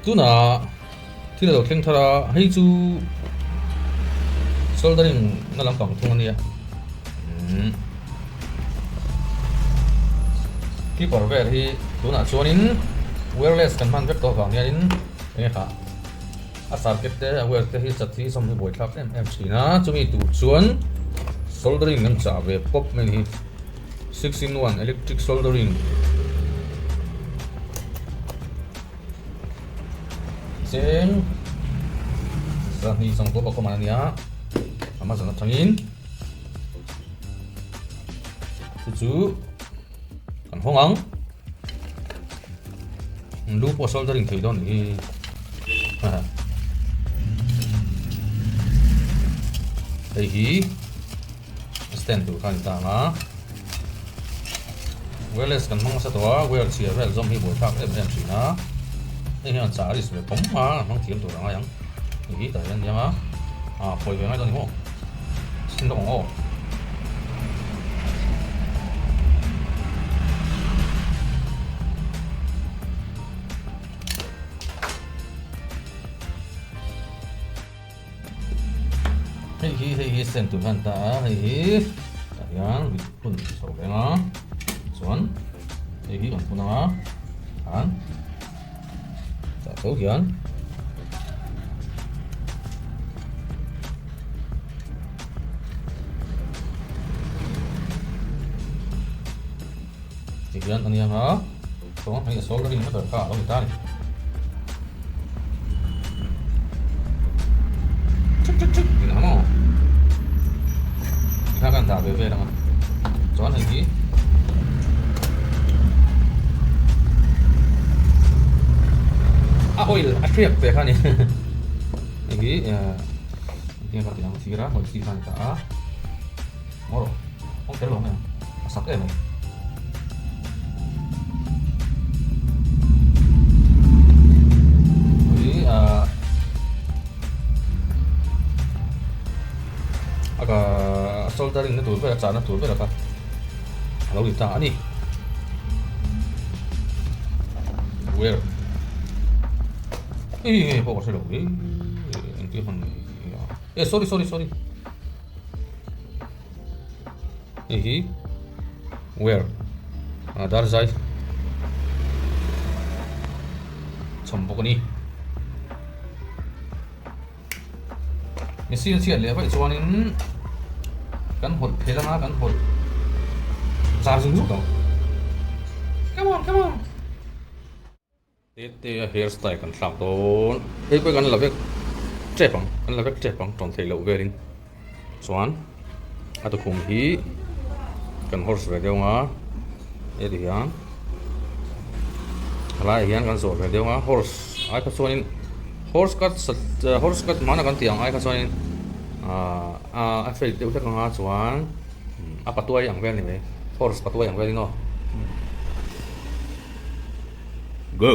Tunah thil a lo thleng thar a, hei chu soldering na lampang thung a nia. Clipper vel hi tunah chuanin wireless kan hman vek tawh avang hianin enge kha a circuit te a wire te hi chat hi sawm hi buaithlak em em thin a, chumi tur chuan soldering an chah ve pawp mai ni hi. 6 in 1 electric soldering cheng zahnih sawmkua pakua man a nia amazon atangin chu chu kan hawng ang lu pawh soldering thei dawn nih hi hei hi. Stand tur kha a ni ta ang a, wireless kan hmang nasa tawh a, wire chhia vel zawm hi buaithlak em em thin a, hei hian chah a risk ve phawm a, hmang thiam tur a ngai ang, hei hi tah hian a ni ang a, ah phawi ve ngai dawn a ni maw, chhin lawk ang aw. Hei hi hei hi send tur hian ta a hei hi tah hian vit phun chho reng a chuan hei hi kan phun ang a khan tah tho hian tihian a ni ang a chuan hei a soldering na ber kha a lo ni ta a ni. Chuk chuk chuk tih ang maw tikha kan dah ve vel ang a chuan hei hi a oil a hriak ve kha a ni hei hi engtin nge ka tih ang thir a hawi chi kha a ni ta a maw rawh awm kher lo mai ang a sak em mai. Soldering na tur ber a chahna tur ber a kha a lo ni ta a ni. Where? Ei ei pawh ka hre lo ei engtin hman nge e sorry sorry sorry. Hei hi where ah dar zai chhawm bawk a ni. Machine a chhiat leh vaih chuanin kan hawlh phel anga kan hawlh char zung zung tawh. Come on come on. Tete a hair style kan thlak dawn hei pawh hi kan la vek tep ang kan la vek tep ang tawn theih loh velin chuan a tukhum hi kan horse ve deuh ang a heti hian a laiah hian kan zawh ve deuh ang a horse ai kha chuanin horse cut horse cut hmana kan tih ang ai kha chuanin ahh a fade deuh hlek ang a chuan a patuai ang vel a ni mai horse patuai ang velin aw. Go!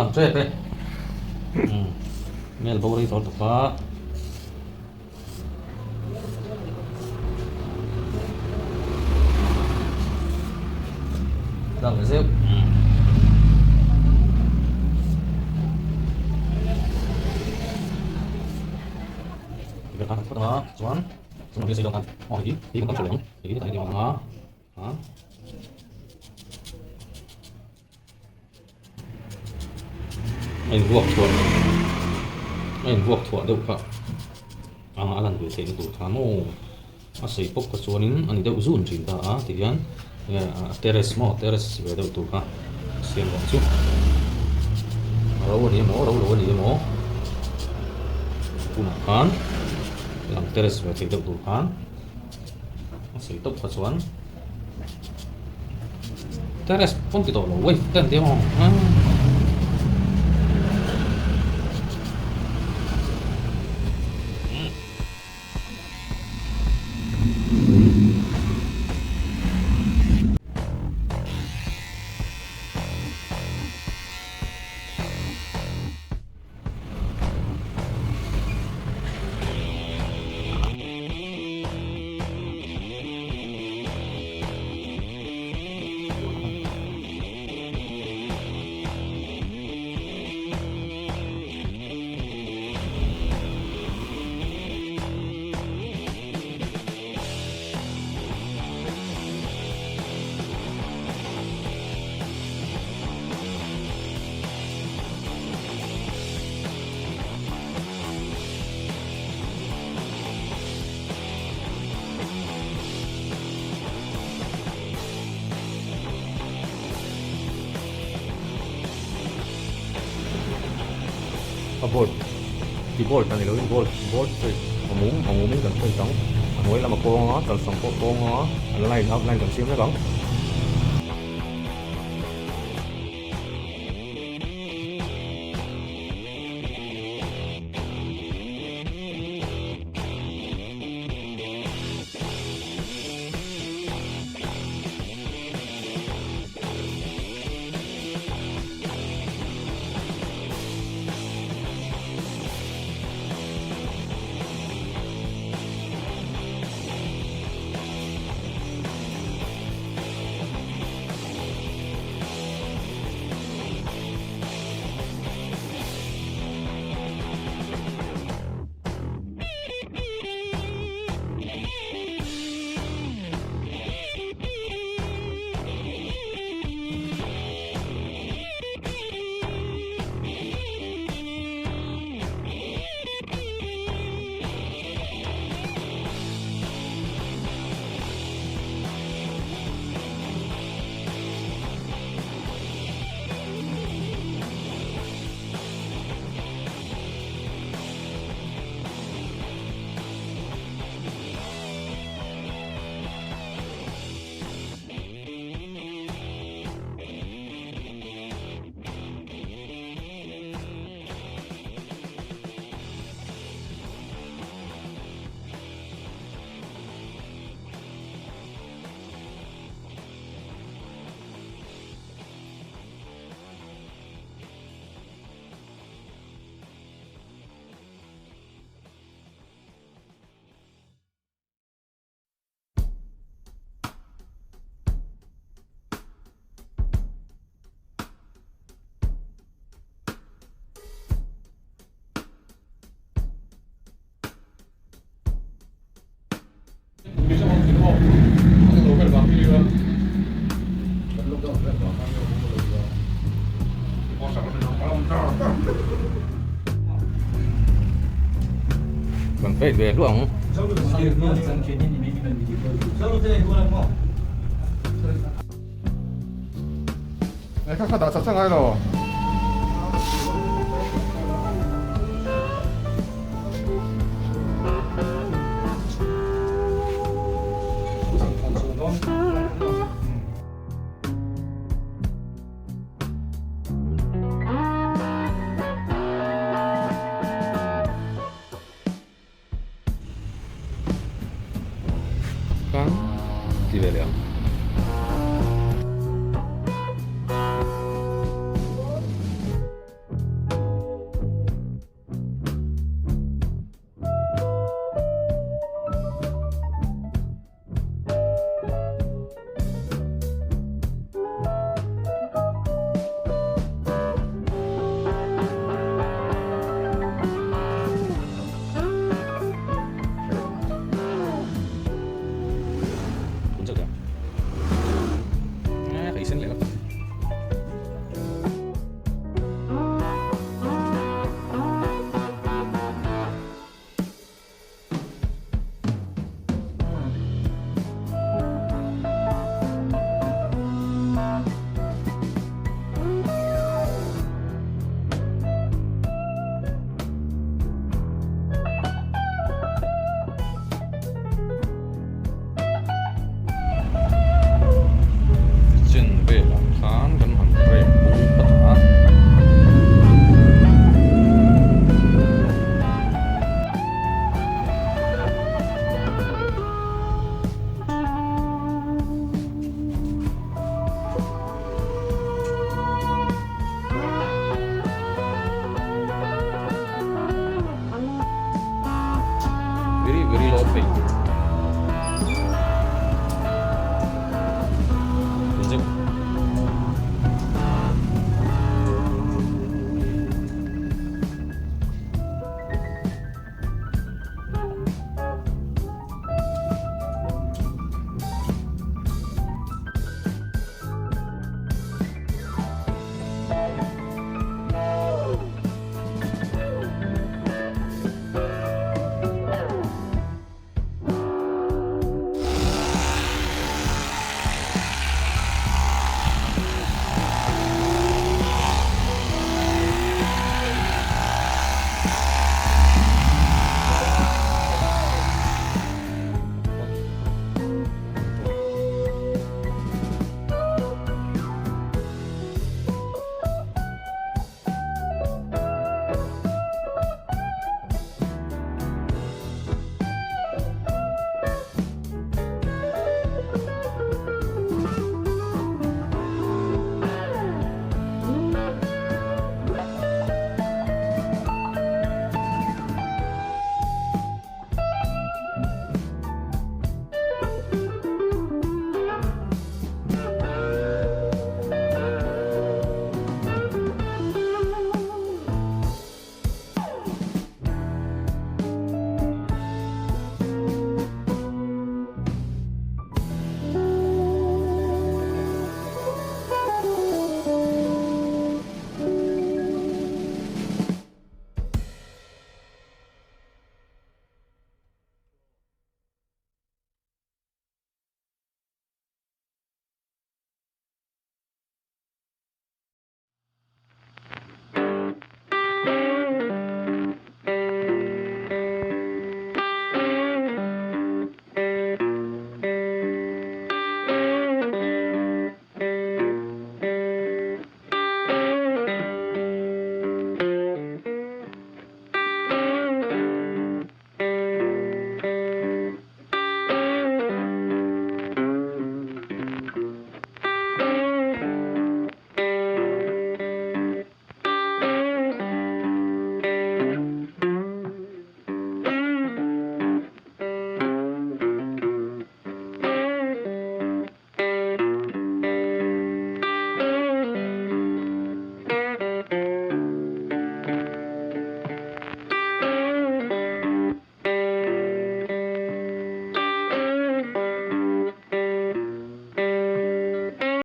lang tep e. Mel bo rei tawh lutuk a. Lang leh zeuh. Chuan A invuak thuah a invuak thuah deuh kha a a lan ve theihna tur kha maw a sei pawp kha chuanin a ni deuh zun thin ta a tihian a terrace maw terrace ve deuh tur kha siam bawk chu a ro a ni emaw ro lo a ni emaw tunah khan lang terrace ve theih deuh tur khan a sei tawp kha chuan. Terrace pawn ti tawh lo wave te an ti ang aw. A board ti board a ni loin board board sawi a mum a mumin kan sawi ang a hnuai lam a kawng a kalsang pawh a kawng a a line a line kan siam vek ang. Kan pek ve hluah ang. Kha kha dah chak chak ngai lo. Kan ti ve leh ang. hmel a.